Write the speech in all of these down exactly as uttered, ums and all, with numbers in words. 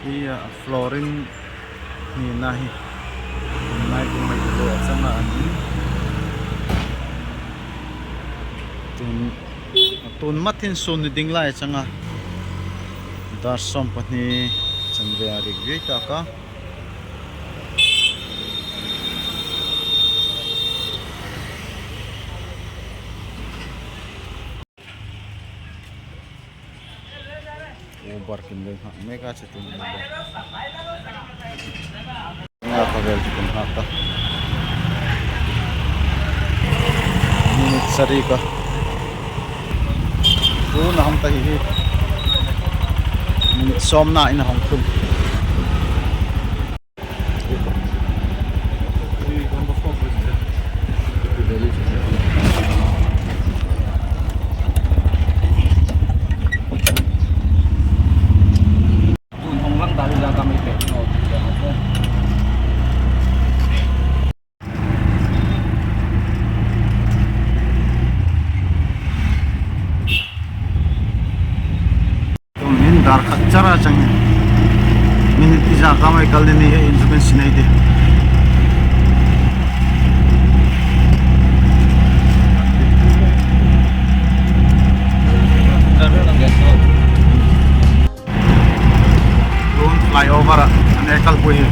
Hi a, Florin ni na hi. Nai kum mai lo a chang a ni. Tun, tun mat hin sun ni ding lai chang a. Dar som pahni chan ve a rik vei ta ka. Uber kin lei hak mek a chetun Uber. Nga ka vel chetun hak ta. Minute sari ka. Tun a ham ta hi hi. Minute som na in a hong tum. Tun hin dar khat char a chang hin. Minute ijat ka mai kal ni ni he in chu kan sinai di. Tun flyover a, an e kal pui hi.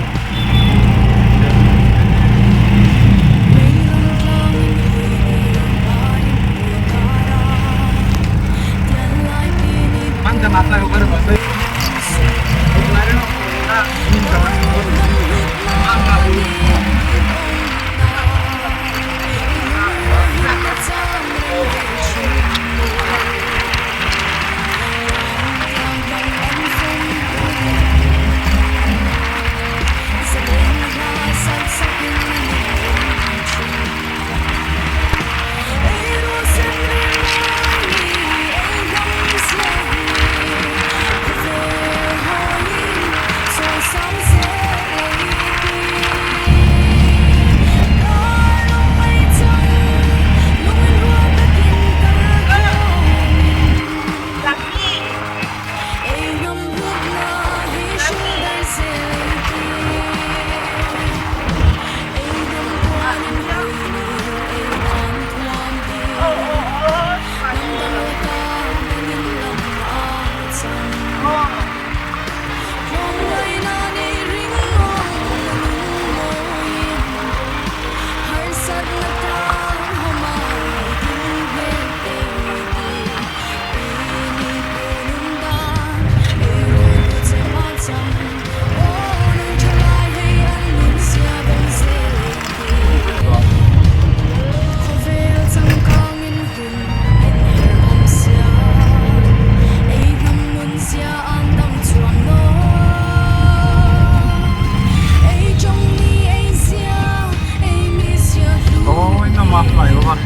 Oi, na ma flyover.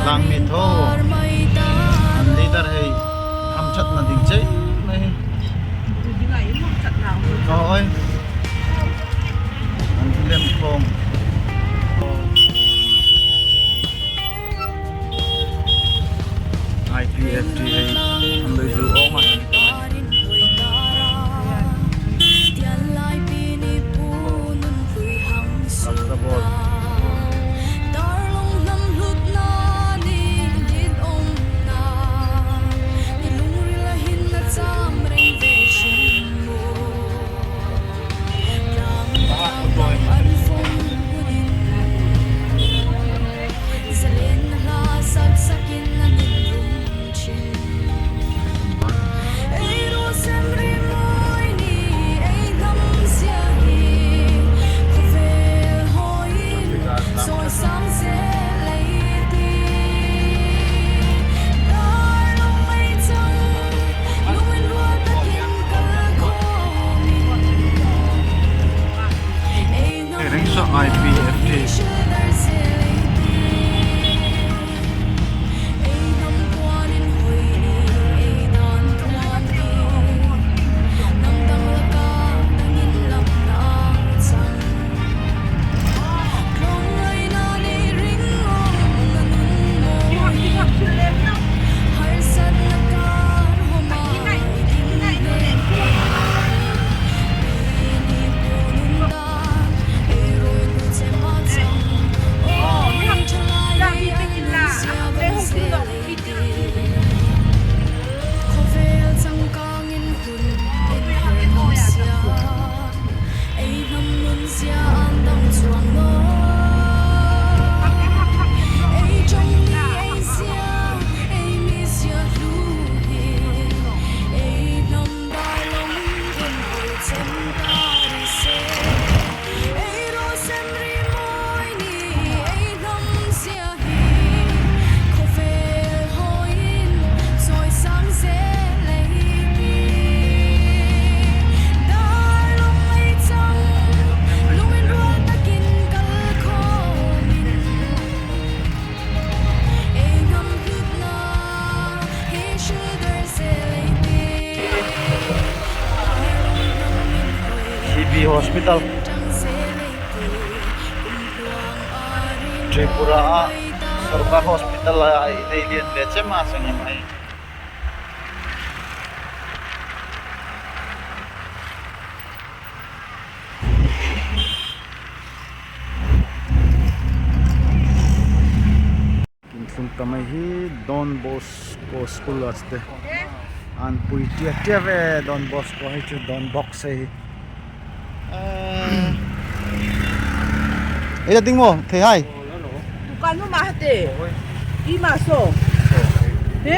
Langmit ho. An leader hei. Hamchatna ding chei mai. Oi. An lem khong. I P F T hei. An lei zu ong a. P F T. C B hospital. Tripura a sorkar hospital a i dei lian le chem a seng em ai. Kin tlung ta mai hi Don Bosco School a ste. An pui tiat tiat ve Don Bosco hi chu Don Bosco hi. Ei la ding mo, thei hai. Dukan mo ma hate. I ma so. He?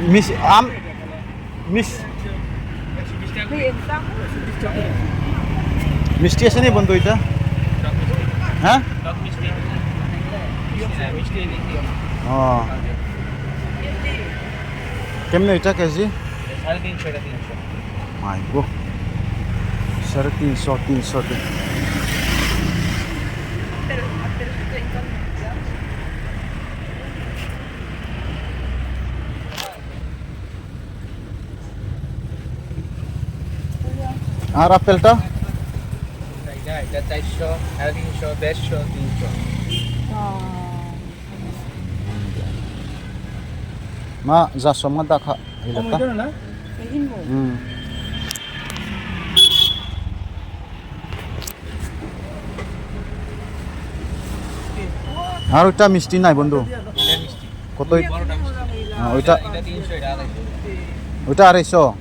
Miss am Miss. Misti ase ni bondhu ita? Ha? Oh. Kemne ita K G? Sare tinso, ita tinso. Mai go. Sare tinso, tinso te. Ar apple ta? Ita, ita chairso, sare tinso, dersho, tinso. Ma, ja som nga da kha. Ila ta. Hmm. Ar ita misti nai bondhu? Koto it-, ah, ita, ita arai so.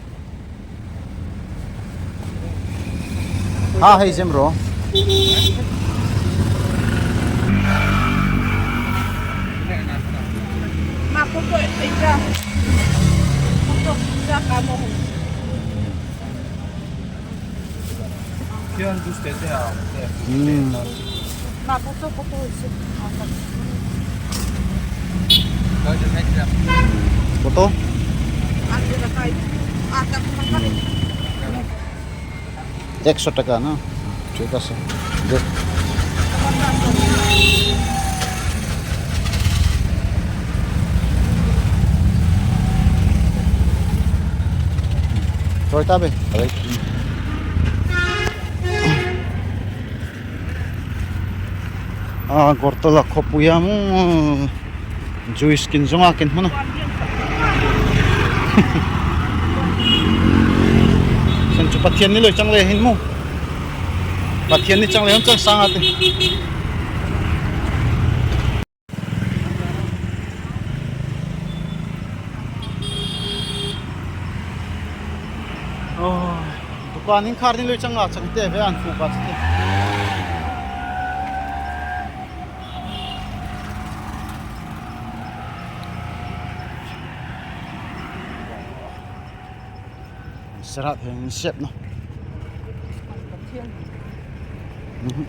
Ha, hei jem ro. Ma, koto ita. Koto ita kamo. Hmm. Ma, koto, koto, koto. Eksho taka na? Thik ase. De. Thoi ta be. Agartala khopuia mu juice kin zong a kin hmu na. San chu Pathian ni loi chang le hin mu. Pathian ni chang le hun chang sang a te. Dukan in khar ni lui chang la chang te ve an fu ka te. Sarat hen sep no. Mhm.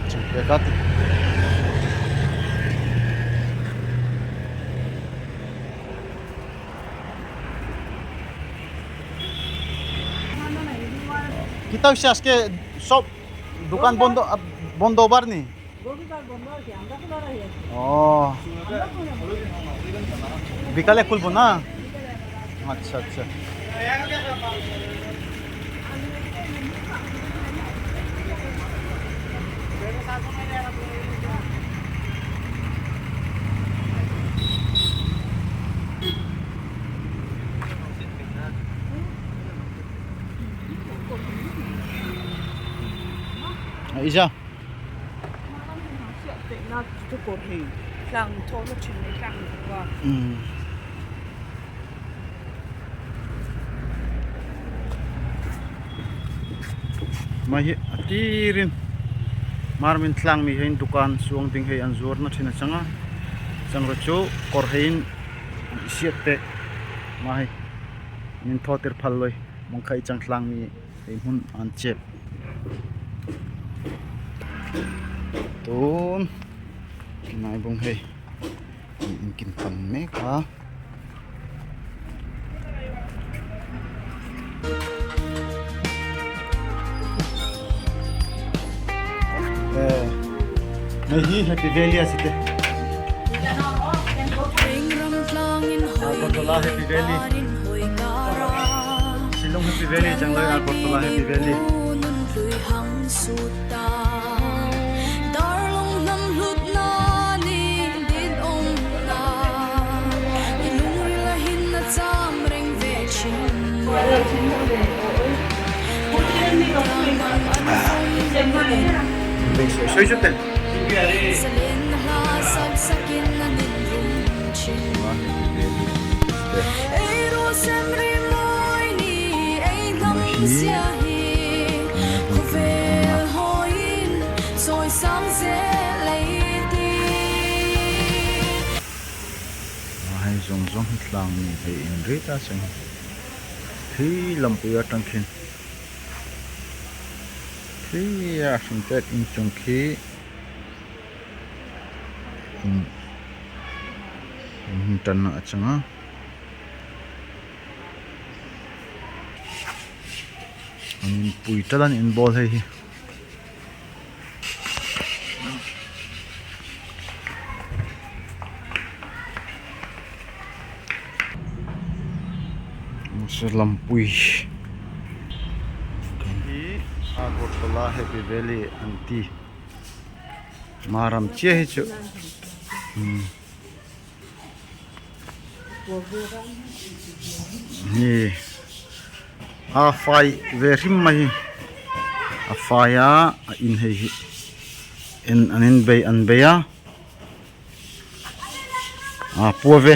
Chang pe ka ti. Kita usias ke সব দোকান বন্ধ, আহ, বন্ধ বার নি? রবিবার বন্ধ আর কি, আমরা খোলা রাখি আর কি। ও। আমরা খোলা রাখি। বিকালে খুলবো না? আচ্ছা, আচ্ছা। Ija. Mah hi a tirin Mar min tlang mi hei in dukan suang ding hei an zuarna thin a chang a. Chang ru chu kor hei in siat te. Mah hi min thaw tir phal loi. Mong khai chang tlang mi hei hmun an chep. Tun nai bung hei. In kin pan mek a. Eh, mei hi Happy Valley a si te. Agartala Happy Valley. Shillong Happy Valley, Changloi Agartala Happy Valley. Soi soi sut te. Hei zong zong hi tlang mi hei in ri ta chang. Hei lampui a tang khin. Hei a hring tet in chung khi. Hmm. Hmm, tan na a chang a. An in pui ta lan in bawl hei hi. Masa lampui. Hi Agartala Happy Valley an ti. Maram chia hi chu. Hmm. Ni. A fai ve hrim mai hi. A fai a, a in hei hi. In an in bei an bei a. A pua ve.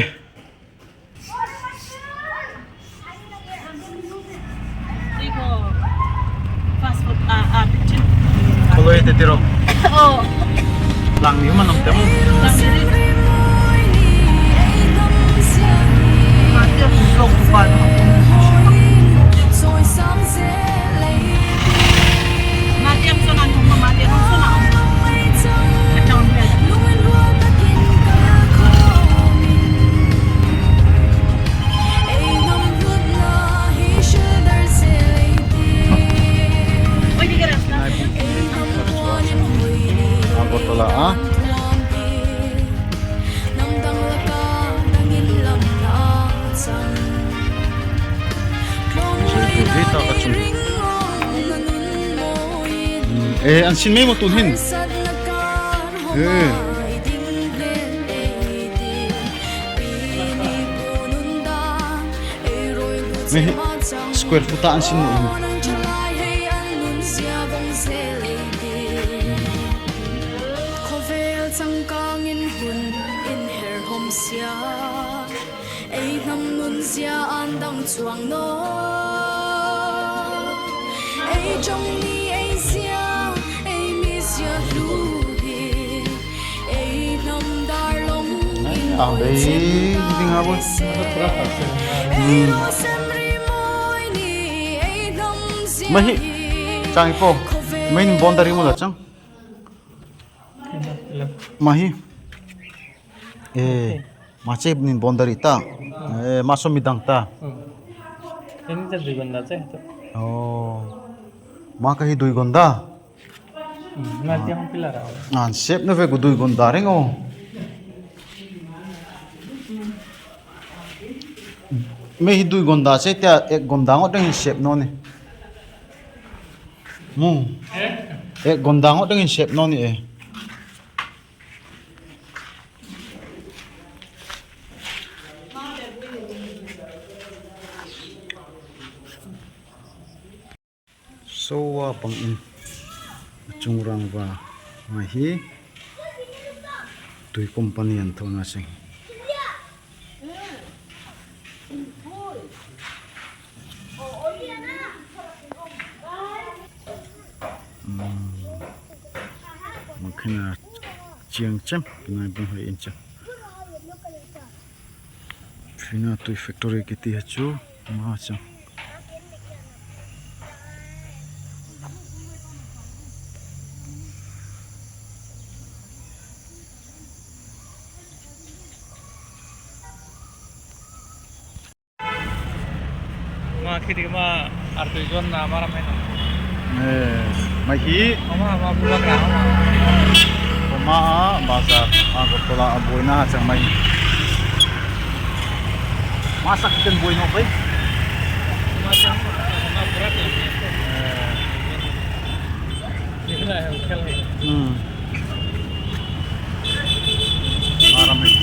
Kholoi te tiro. Lang ni man om tem. Agartala a. Eh, an sin mei mo tun hin. Eh. Mei hi square foot a an sin mo in. Khovel changkang in hun in her hom sia. Ei hnam nunzia an dang chuang naw. Ei ṭawng ni ei zia, ei mizia hlu hi. Ei hnam dar lawng in ang bei ding a bo. Ei ro sem ri mawi ni, ei hnam zia hi. Mei hi chang i po. Mei in boundary mu la chang. Mei hi. Eh, ma che nin boundary ta. Eh, ma so midang ta. Hmm. Ini jadi benda che tu. Oh. Ma ka hi dui gonda. Ngan tiang pillar a. Ngan sep na ve ku dui gonda reng o. Me hi dui gonda se tia ek gonda ngot deng sep no ni. Mu. Ek gonda ngot deng sep no ni e. Sowa pang in a chung rang va mai hi tui company an thona seng. Mangkhina chiang chem, kinai bang hai in chem. Phina tui factory kiti ha chu ma chang. Ma khiti ma artui jon na maram hai na. Eh, mai hi. Oma ma bula kra oma. Oma bazar, Agartala a boina chang mai. Masa kiten boina bai. Ma chang ma bula kra. Hmm. Aram hai.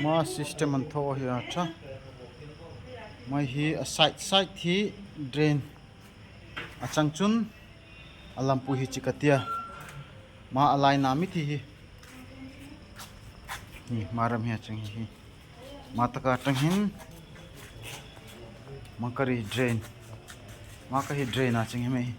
Ma system an tho hi a tha. Mai hi a side side hi drain. A chang chun a lampui hi chik a tia. Ma a lai na mit hi hi. Hi, ma ram hi a chang hi hi. Ma taka tang hin. Ma ka ri drain. Ma ka hi drain a chang hi mai hi.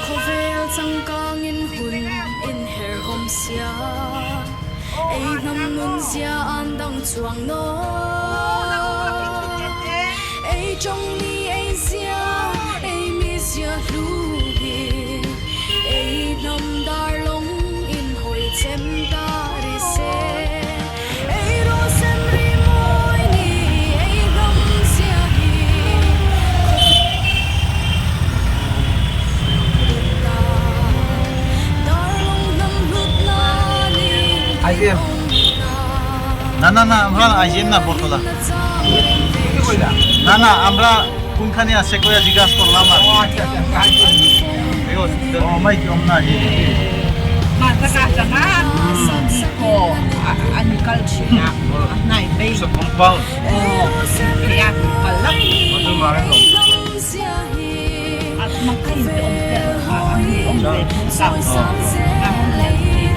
Khovel changkang in hun in her hom sia, ei hnam nun zia an dang chuang naw. Ei chong ni ei zia, ei mi zia hlu hi, ei hnam dar long in hoi chem ta ri se. IgM. না, না, না, আমরা আইজিএম না, বরতলা। না, না, আমরা কোনখানে আছে কইয়া জিজ্ঞাসা করলাম আর কি। ও, আচ্ছা, আচ্ছা, আইজিএম। ও, মাই কি, ওম না, জি। Masa ka chang a, ko, a, a ni culture na, a nai bei. Sa compound. O, kaya ni kalak. Matu mare ko. At makain te om te, a, a ni om te, sa, a, om te.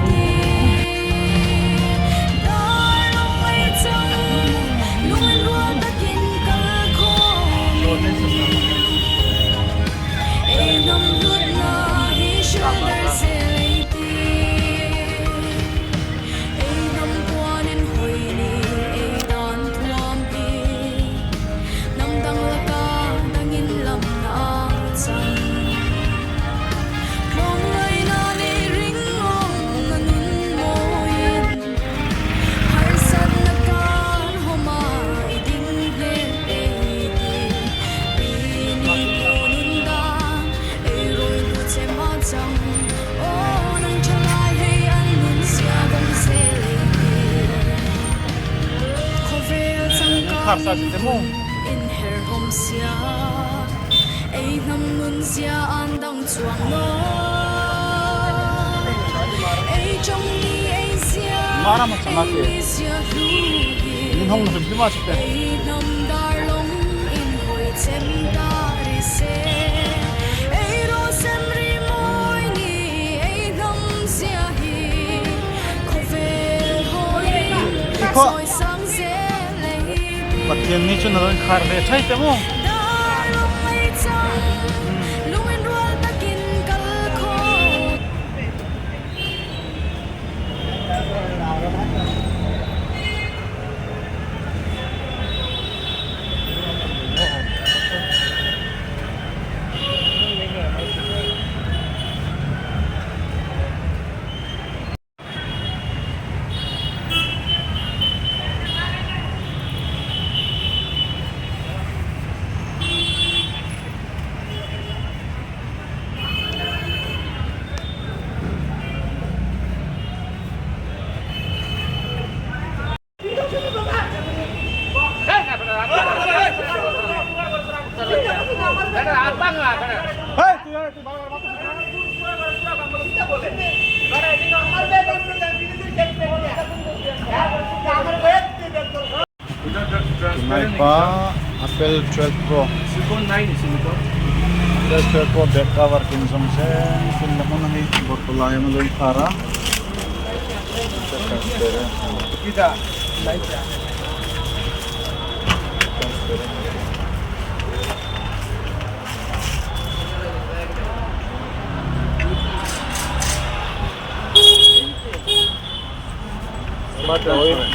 Sa si te maw. In her hom sia, ei hnam nun zia an dang chuang lo. Ei jong ni ei zia, Mara ma chama ei te. Ni zia thu hi. Ni hong na him him a si te. Ei hnam dar long in hoi chem ta ri se. Ei ro sem ri moi ni ei hnam zia hi. Khovel hoi in. Ikho. Soi sang zel ei Pathian ni chu na lon khar ve thei te maw. Tunai pa Apple twelve Pro. Silicon nine, silicon. Apple twelve Pro back cover kin zong se, kin la mun hi bawr pala yang loi para. Kita. Transparent.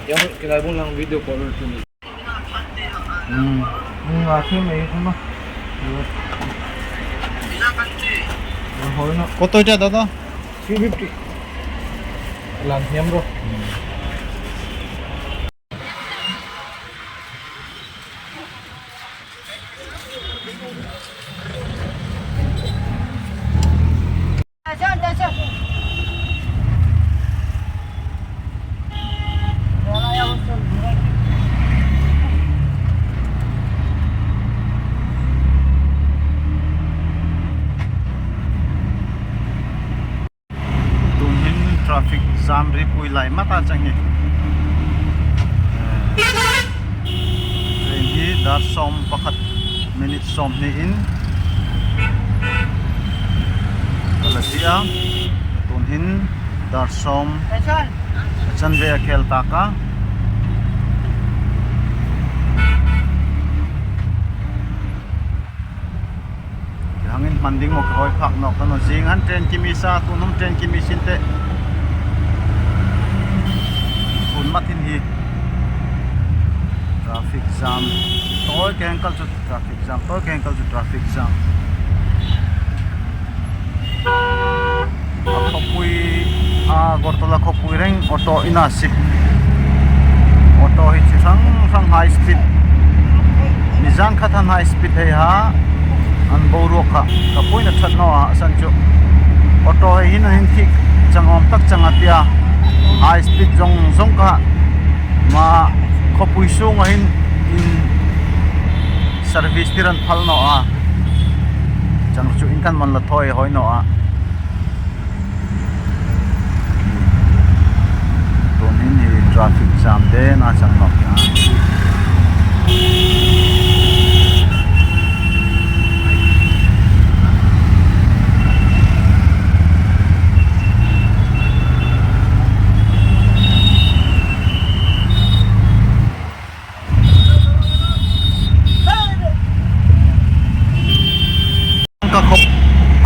Yang kena bung lang video call tu ni. Hmm. Hmm, akhir mai tu mah. Yang hoi na. Koto ita dada? Three fifty. Lam hiam bro. Hmm. Tun hin traffic jam ri pui lai mata chang hi. Eh, train hi dar sawm pakhat minute sawmhni in a la sia. Tun hin dar sawm a chan ve a khel ta ka. Kihangin hman ding maw, kihoi phak nawk ta naw. Zing han train kimi sa, tun hum train kimi sin te. Tun mat hin hi. Traffic jam. Tawi keng kal chu traffic jam. Tawi keng kal chu traffic jam. A khawpui, a, Agartala khawpui reng auto in a sip. Auto hi chi hrang hrang high speed. Nizan khat han high speed hei ha. An boruak kha. Ka puina that naw a san chu. Auto hei hin an hin thik chang om tak chang a tia. High speed zong zong ka. Ma khawpui sung a hin in service tir an phal naw a. Chang chu in kan man la thoi hoi naw a. Tun hin hi traffic jam te na chang nawk na. Ka khop,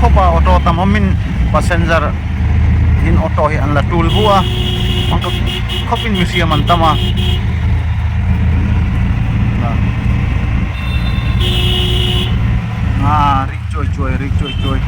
khop a auto tam hom in passenger in auto hi an la tul bua. Ka khop in misiam an tam a. Ah, rik chuai chuai, rik chuai chuai.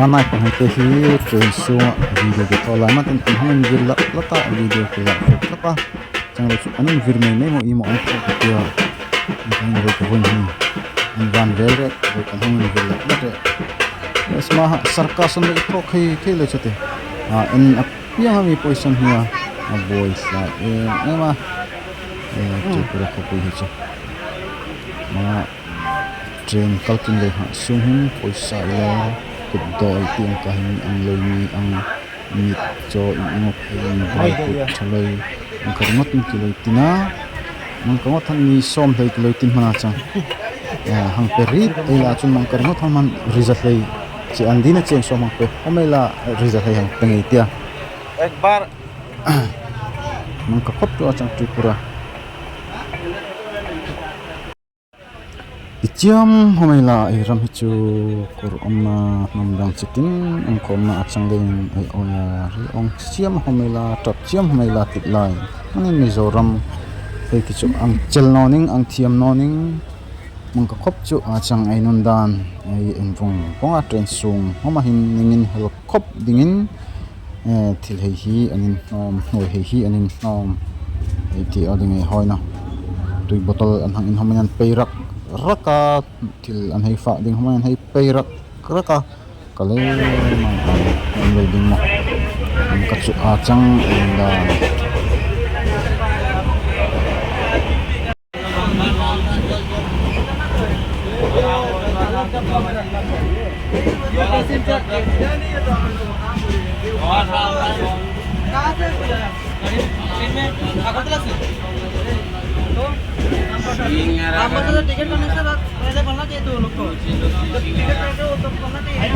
Anai pang hei te hi train sung a video kithol lai ma ten an hung invir lak lak a, video kila lak lak a. Chang lei chu an invir mei mei maw i maw an thok tia. An hung invir ka vun hi. An van vel re, voi kan hung invir lak lak re. Yes, ma ha, circus an lei thok hei thei lei chate. A, en a piang a mi poison hi a. A boi sa. E, e ma. E, Tripura khawpui hi chu. Ma, train kalkin lei ha sung hin poisa ila kut doi ti ang ka hin ang lei mi ang mit cho i ngop hei ang bai kut thalei ang ka ringot in kiloi tina. Ang ka ngot han mi som hei kiloi tin mana chang. Ya, hang pe ri, ei la chun ang ka ringot han man ri za hei. Chi an dina cheng som hang pe. Om ei la ri za hei hang pe ngei tia. Ek bar. Ang ka khop tu a chang Tripura. I chiam hom ei la i ram hi chu kur omna hnam dang chitin ang khomna a chang ding ei ong a ri ong chiam hom ei la tap chiam hom ei la tit lai. Ani Mizoram hei ki chu ang chel no ning ang thiam no ning. Mang ka khop chu a chang ei nun dan ei en vung vung a train sung hom a hin ning in hel khop dingin, eh, thil hei hi an in hnawm, hnuai hei hi an in hnawm. Ei ti a ding ei hoi na. Tui bottle an hang in hom an pei rak rak a, thil an hei fak ding hom an hei pei rak rak a. Ka le mang an hom le ding maw. Ang ka chu a chang ei dan. कहाँ से? अगरतला से। तो हम बस से टिकट करने से बाद पहले बोलना चाहिए तो लोग को। जब टिकट करते हो तो बोलना चाहिए।